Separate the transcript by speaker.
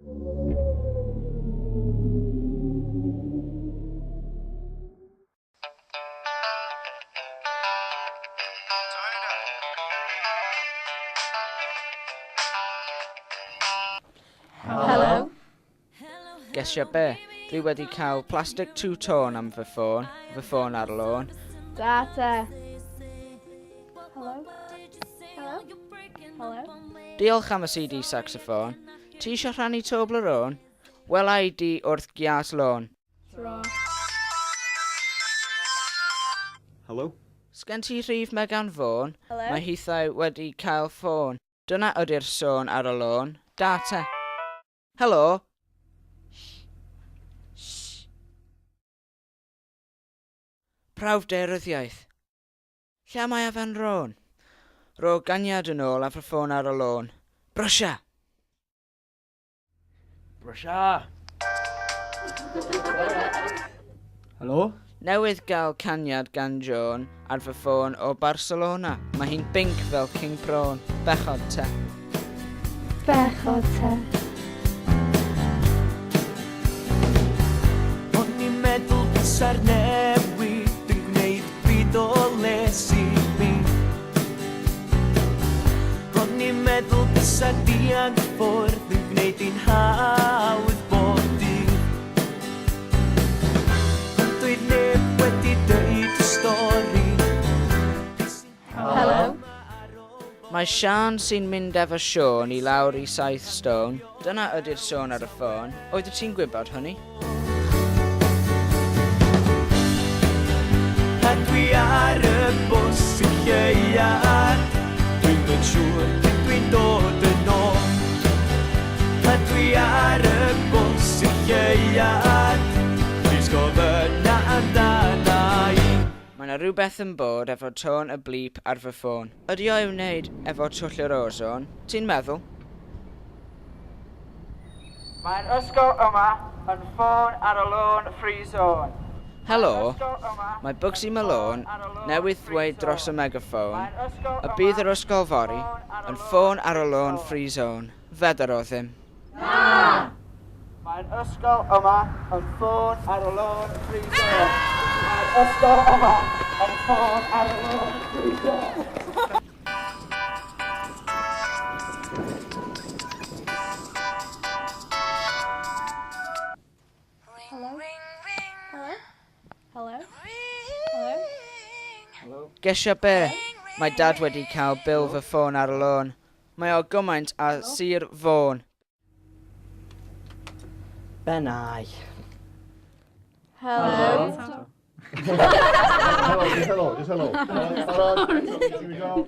Speaker 1: Helo.
Speaker 2: Gesio be? Dwi wedi cael plastic two-tone am fy ffôn, fy ffôn ar lôn.
Speaker 1: Da te. Helo. Helo. Helo.
Speaker 2: Diolch am y CD saxophone. Ti eisiau rhannu Toblerone? Wela i di wrth giât lôn.
Speaker 1: Tro.
Speaker 3: Helo?
Speaker 2: Sgen ti rhif Megan Vaughan?
Speaker 1: Helo?
Speaker 2: Mae hithau wedi cael ffôn. Dyna ydi'r sôn ar y lôn. Da te. Helo! Prawf daearyddiaeth. Lle mae Afan Rôn? Rho ganiad yn ôl a fy ffôn ar y lôn. Brysia!
Speaker 4: Brysia!
Speaker 5: Helo?
Speaker 2: Newydd gael caniad gan Joan ar fy ffôn o Barcelona. Mae hi'n binc fel King Prawn. Bechod te.
Speaker 1: Bechod te.
Speaker 6: O'n i'n meddwl bysa'r newid yn gwneud byd o les i mi. O'n i'n meddwl bysa dianc ffwrdd yn gwneud hi'n hawdd bob dydd. Ond doedd neb wedi deud y stori.
Speaker 1: Helo.
Speaker 2: Mae Siân sy'n mynd efo Siôn i lawr i Saith Stone. Dyna ydy'r sôn ar y ffôn. Oeddet ti'n gwybod hynny?
Speaker 6: A dwi ar y bws i'r lleuad. Dwi'm yn siŵr pryd dwi'n dod yn ôl. A dwi ar y bws i'r lleuad. Plis gofynna amdana i.
Speaker 2: Mae 'na rhywbeth yn bod efo tôn y blîp ar fy ffôn. Ydy o i'w wneud efo twll yr ozone, ti'n meddwl? Mae'r ysgol yma yn ffôn ar y lôn free zone. Helo, mae Bugsy Malone newydd ddweud dros y megaffôn y bydd yr ysgol fory yn ffôn ar y lôn free zone. Fedar o ddim. Na! Mae'r ysgol yma yn ffôn ar y lôn free zone. Mae'r ysgol yma yn ffôn ar y lôn free zone.
Speaker 1: Helo? Helo? Helo? Helo?
Speaker 2: Helo? Gesio be? Mae dad wedi cael bil fy ffôn ar y lôn. Mae o gymaint â Sir Fôn.
Speaker 5: Benai.
Speaker 1: Helo.
Speaker 3: Helo, just helo, just helo. Barod? Here we go.